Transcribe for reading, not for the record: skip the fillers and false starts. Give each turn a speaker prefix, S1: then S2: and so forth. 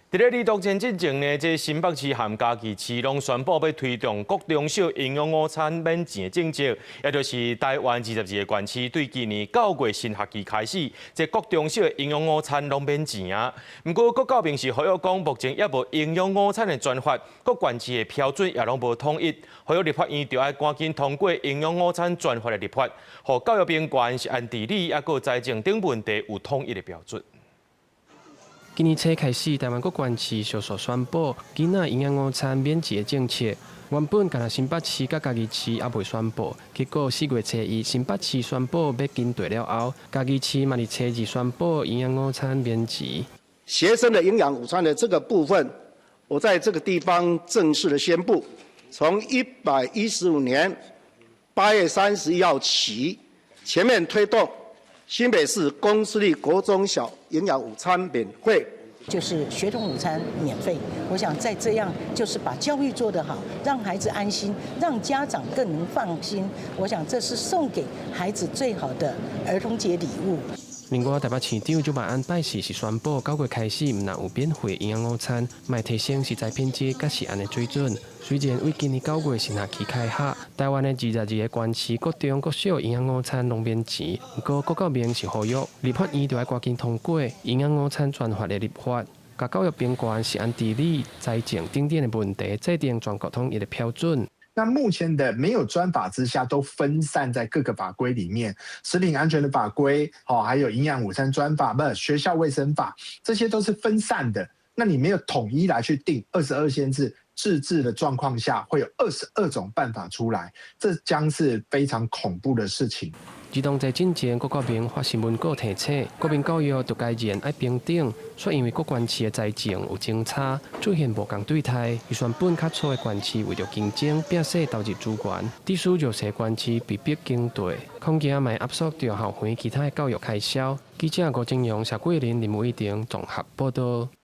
S1: 佇咧李都前進前呢，這新北市和嘉義市攏宣布欲推動國中小營養午餐免錢的政策，也就是台灣22個縣市對今年9月新學期開始，這國中小的營養午餐攏免錢啊。毋過國教明是呼籲講，目前猶無營養午餐的專法，各縣市的標準也攏無統一，呼籲立法院著愛趕緊通過營養午餐專法的立法，予教育平權、食安治理，猶閣財政等問題有統一的標準。
S2: 今年初開始，台灣各縣市陸續宣布囡仔營養午餐免錢的政策。原本干焦新北市佮嘉義市猶未宣布，結果4月初一新北市宣布欲緊綴了後，嘉義市嘛佇初二宣布營養午餐免錢。
S3: 學生的營養午餐的這個部分，我在這個地方正式的宣布，從115年8月31號起，全面推動新北市公私立國中小營養午餐免費。
S4: 就是學童午餐免費，我想在這樣就是把教育做得好，讓孩子安心，讓家長更能放心。我想這是送給孩子最好的兒童節禮物。
S2: 另外，台北市長蔣萬安拜四是宣布，9月開始毋但有免費營養午餐，嘛提升食材品質佮食安的水準。雖然對今年九月新學期開學，台灣的22個縣市國中國小營養午餐攏免錢，毋過國教明是呼籲立法院著愛趕緊通過營養午餐專法的立法，共教育平權、食安治理、財政等等的問題，制定全國統一的標準。
S5: 那目前的沒有專法之下，都分散在各個法規裡面，食品安全的法規，哦，還有營養午餐專法，不，學校衛生法，這些都是分散的。那你沒有統一來去定22縣市自治的狀況下，會有22種辦法出來，這將是非常恐怖的事情。
S2: 兒童節進前，國教明發新聞稿提醒，國民教育著該然愛平等，卻因為各縣市的財政有相差，出現無仝對待，預算本較粗的縣市為著競爭，變勢投入資源，致使弱勢縣市被迫更地，恐驚嘛會壓縮著校園其他的教育開銷。記者吳正陽、謝桂林、林偉婷綜合報導。